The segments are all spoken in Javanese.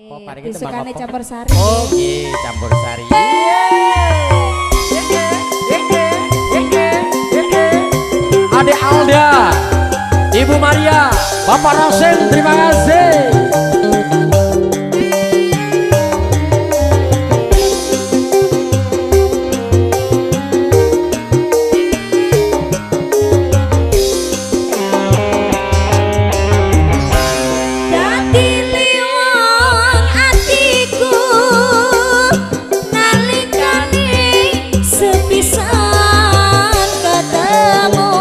Apa paringi tembang Disukane apa? Campur sari. Oh nggih, campur sari. Ade Alda, Ibu Maria, Bapak Rosen, terima kasih. Dadi liwung atiku nalikane sepisan ketemu.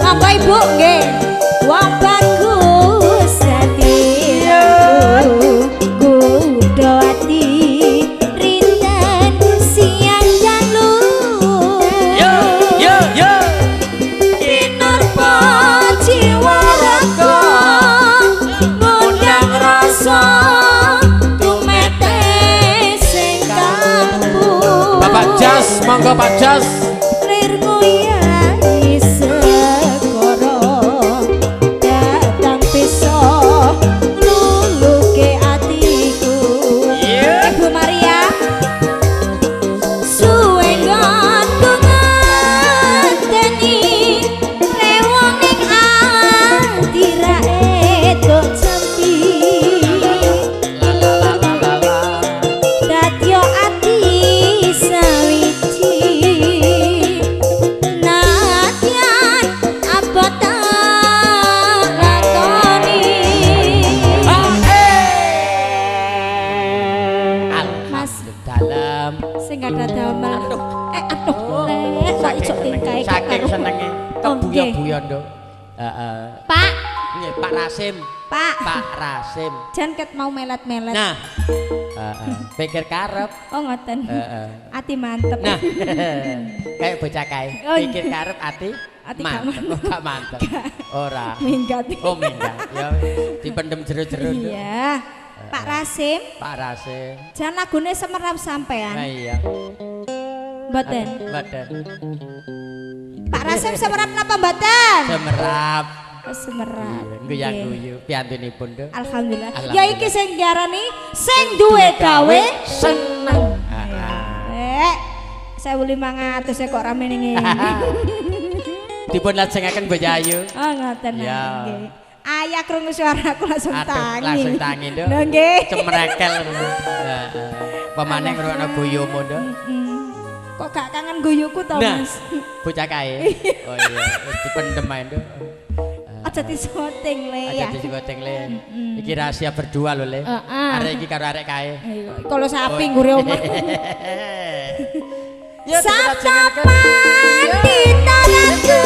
Monggo Ibu nggih. Wong bagus dadi aku kudu ati rinten siang dalu. Yo yo yo. Tinarpa jiwa raga ngundang rasa tumete sing kambu. Bapak Jas, monggo Pak Jas. Lir nguyahi segara datang piso ngluluke atiku. Ibu Maria suwe nggonku ngenteni rewong ning ati ra etuk jampi. La la la la la. Dadyo ati sawiji nadyan apa tak lakoni. Mas. Dalem. Sing ada damel. Aduh, lek kok iso tingkae Saking senenge Oh, nggih. kebuya-buya, Nduk. Heeh. Pak, Nggih, Pak Rasim. Pak. Pak Rasim. Jan ket mau melet-melet. Nah. Heeh. Pikir karep. Oh ngoten. Heeh. Ati mantep. Nah, kayak bocah kae. Oh, iya. Pikir karep ati Ati gak mantep. Oh, gak mantep. Ora. Minggat. Oh, minggat. Ya dipendem jero-jero. Nduk. Iya. Pak Rasim, Pak Rasim. jan lagune semerap sampean. Nah iya. Mboten. Mboten. Pak Rasim semerap napa mboten? Semerap. Oh, semerap. Iya, guyu-guyu piantunipun, Nduk. Alhamdulillah. Alhamdulillah. Ya iki sing diarani sing duwe gawe seneng. Heeh. 1500 kok rame ning ngene. Dipun lajengaken Mbok Yayu. Oh ngoten Ya. nggih. Ayah krungu suaraku langsung Aduh, tangi. langsung tangi, Nduk. Lho nggih. Cemrekel. Heeh. Pemane ngrungokno guyumu, Nduk. Kok gak kangen guyuku to, Nah. Mas? Bocah kae. Oh iya, wis dipendem ae, Nduk. Aja disoting le ya. Aja disyuting le. Iki rahasia berdua lho, Le. Heeh. Arek iki karo arek kae. Ayo, kalau sapi nggure omah. Ya, Sabta panditaraku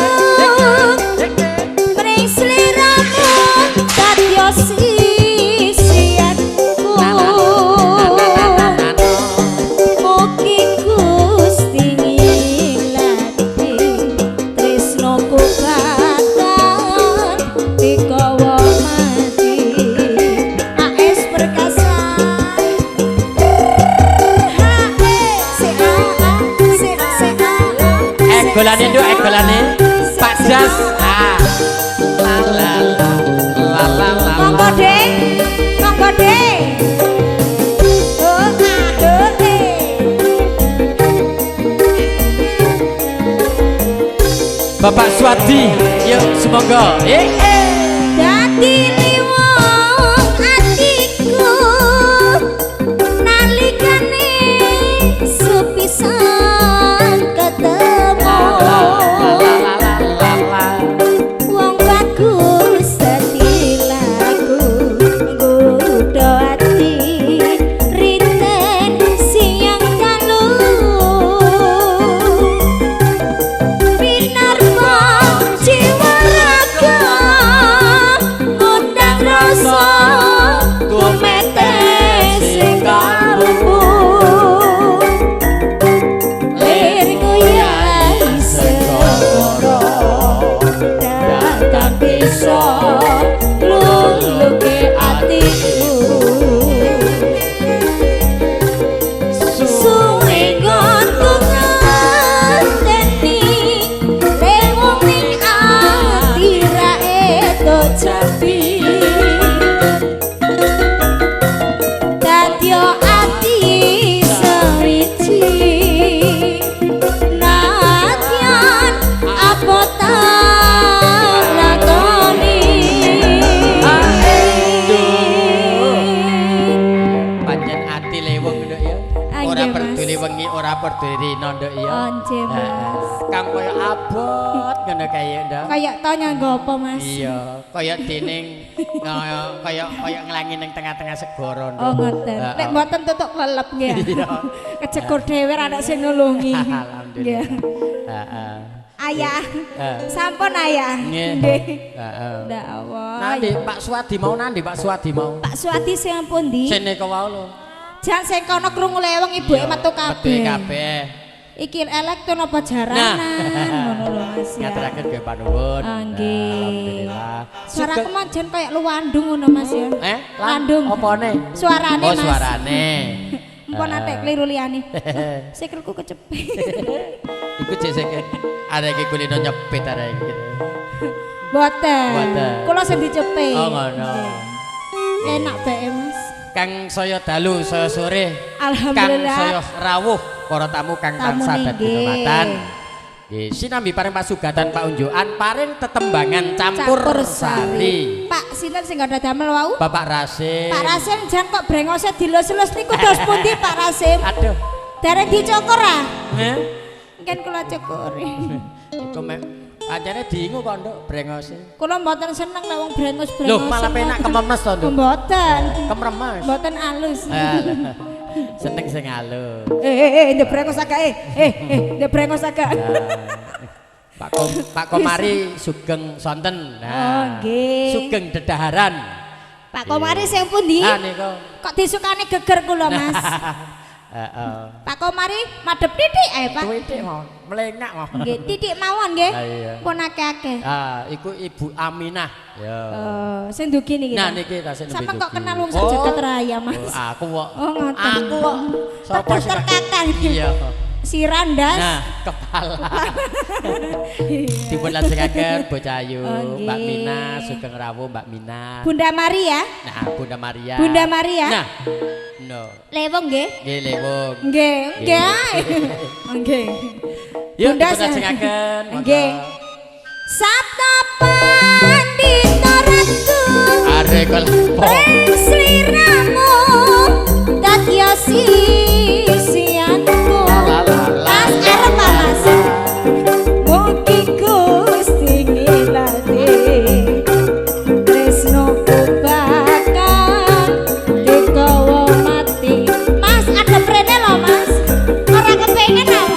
mring sliramu dadya sisianku. Mugi Gusti ngilati tresnoku bakal dikawa mati. AS Perkasa H E C A A C C A A. Egolane, Nduk, egolane. Pak Jas. Ah. La la la la la la. Monggo, Dek. Monggo, Dek. Oh, ah, oh, eh. Bapak Swadi, yuk semoga. Eh, eh. Dadi liwung atiku nalikane sepisan ketemu. Wong bagus dadi lagu nggodha ati rinten siang dalu. Pinarpa jiwa raga Wengi ora peduli rina nduk iya. Onje Mas. Kang kaya abot ngono kae nduk. Kaya to nyanggo apa Mas? Iya, kaya dening kaya kaya nglangi ning tengah-tengah segara nduk. Oh ngoten. Nek mboten tutuk klelep nggih. Iya. Kecekur dhewe ra ana sing nulungi. Alhamdulillah. Heeh. Ayah. Sampun ayah. Nggih. Heeh. Ndak Allah. Nandi Pak Suwadi mau nandi Pak Suwadi mau. Pak Suwadi sing pundi? Sene kawau lho. Jan sing kono krungu leweng ibuke metu kabeh. Metu kabeh. Iki elek to napa jaranan ngono lho Mas. Ngaturaken nggih panuwun. Nggih. Alhamdulillah. Suaraku jan kaya luwandung ngono Mas ya. Landung. Opone? Suarane Mas. Oh suarane. Empun atik kliru liyane. Sikilku kecepit. Iku jek sikil. Arek iki kulino nyepit arek iki. Mboten. Kula sing dicepit. Oh ngono. Enak bae Mas. Kang saya dalu, saya sore. Alhamdulillah. Kang saya rawuh para tamu kang tansah dadi kinurmatan. Nggih, sinambi paring pasugatan paunjukan paring tetembangan campur sari. Pak sinten sing gadah damel wau? Bapak Rasim. Pak Rasim jan kok brengose dilus-lus niku dos pundi Pak Rasim? Aduh. Dereng dicukur ah? Heh. Mungkin kula cukuri. Iku mek pancene diingu kok nduk brengose. Kula mboten seneng nek wong brengos-brengos. Lho malah penak kememes to nduk. Mboten. Kemremes. Mboten alus. Seneng sing alus. Ndek brengos agak ndek brengos agak. Pak Komari sugeng sonten. Nah, oh nggih. Sugeng dedaharan. Pak Komari sing pundi? Ah niku. Kok disukani geger kula Mas. Heeh. Pak Komari madhep titik ae Pak. Titik mawon, mlengak mawon. Nggih, titik mawon nggih. Pun akeh-akeh. Ah, iku Ibu Aminah. Ya. Oh, sing dugi niki. Nah niki ta sing dugi. Sampeyan kok kenal wong sak jagat raya Mas. Oh, aku kok. Oh ngoten. Aku kok. Sapa sing kakak? Iya. Sirandas. Nah, kepala. Dipun lajengaken bocah ayu, Mbak Mina, sugeng rawuh Mbak Mina. Bunda Maria. Nah, Bunda Maria. Bunda Maria. Nah. No. Lewung nggih? Nggih, lewung. Nggih, nggih. Nggih. Bunda lajengaken. Nggih. Sabda Pandita Ratu. Arek kok. Sliramu dadya sisianku. Mas arep Mas. Mugi Gusti ngilati tresnoku bakal digawa mati. Mas adep rene lho Mas. Ora kepengin ah Mas.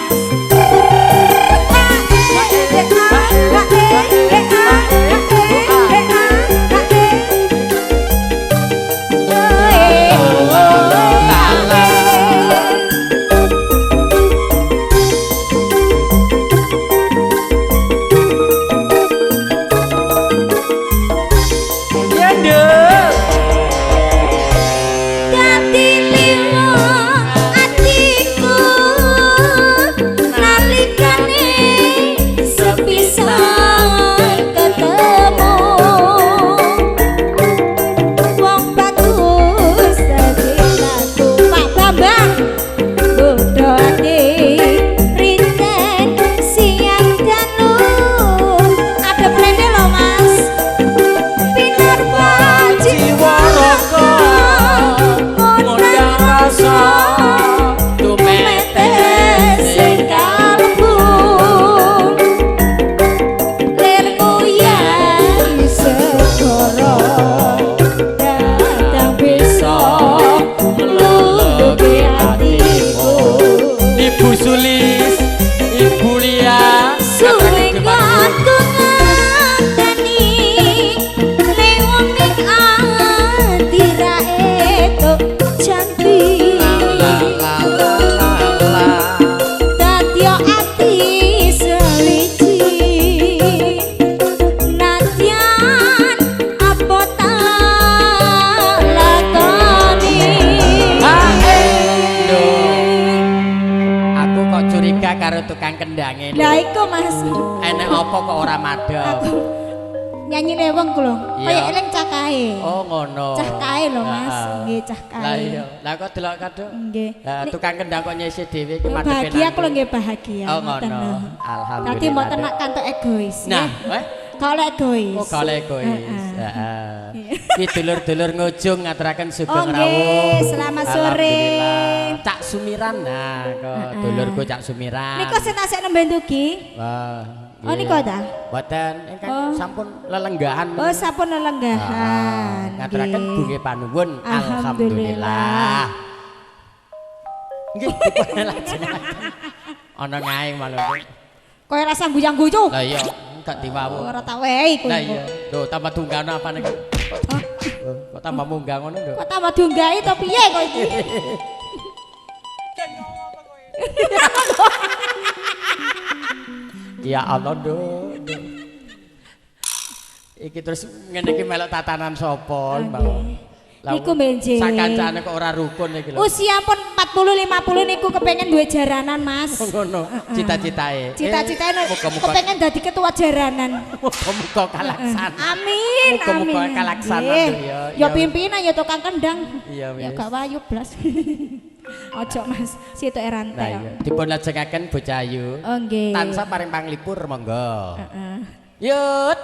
Ibu Sulis, Ibu Lia, suwe nggonku ngenteni lewong ning ati ra etuk janti. Dadi ati seliji nadyan apa tak lakoni. Aku kok curiga karo tukang kendange. Lah iku Mas. Enek apa kok ora madhep? Nyanyi leweng kula. Kaya eling cah kae. Oh ngono. Cah kae lho Mas. Nggih cah kae. Lah iya. Lah kok delok kaduk. Nggih. Lah tukang kendang kok nyisi dhewe iki madhepe. Bahagia kula nggih bahagia. Oh ngono. Alhamdulillah. Dadi mboten nak kantuk egois. Nah, Gak oleh egois. Oh, gak oleh egois. Heeh. Iki dulur-dulur ngujung ngaturaken sugeng Oh, nggih, rawuh. Selamat sore. Alhamdulillah. Cak Sumiran, nah, kok dulurku Cak Sumiran. Niku sing tasik nembe ndugi. Wah. Oh, niku ta? Mboten, ingkang Oh. sampun lelenggahan. Oh, sampun lelenggahan. Ngaturaken Nggih. bunge panuwun. Alhamdulillah. Alhamdulillah. Nggih, dipun lajengaken. Ana ngae malah. Kowe rasa guyang-guyu. Lah iya, gak diwawu. Ora tak wehi kowe. Lah iya. Lho, tambah tunggano apane kok? Kok tambah munggah ngono, Nduk? Kok tambah diunggahi to piye kok iki? Ya Allah, Nduk. Nduk. Iki terus ngene iki melok tatanan sapa, Mbak? Lah, Niku benjing. Sakancane kok ora rukun iki lho. Usia pun 40 50 niku kepengen duwe jaranan, Mas. Ngono, cita-citae. Cita-citane Muga-muga kepengen dadi ketua jaranan. Muga-muga kalaksan. Amin, Muga-muga amin. kalaksanan Nggih. lho, ya. Ya pimpinan ya tukang kendang. Iya, Ya wis. gak wayu blas. Ojo Mas, situ Lah rantai. iya, dipun lajengaken bocah ayu. Oh nggih. Tansah paring panglipur monggo. Heeh. Yut.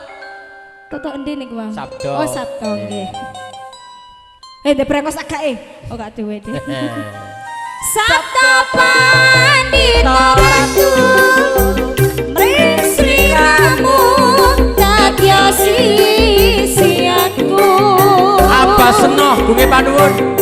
Tutuk endi niku, Bang? Sabdo. Oh, Sabdo nggih. Eh, ndek brengos agak eh. Oh, gak duwe deh. Sabda Pandita Ratu mring sliramu dadya sisianku. Apa senoh bunge panuwun.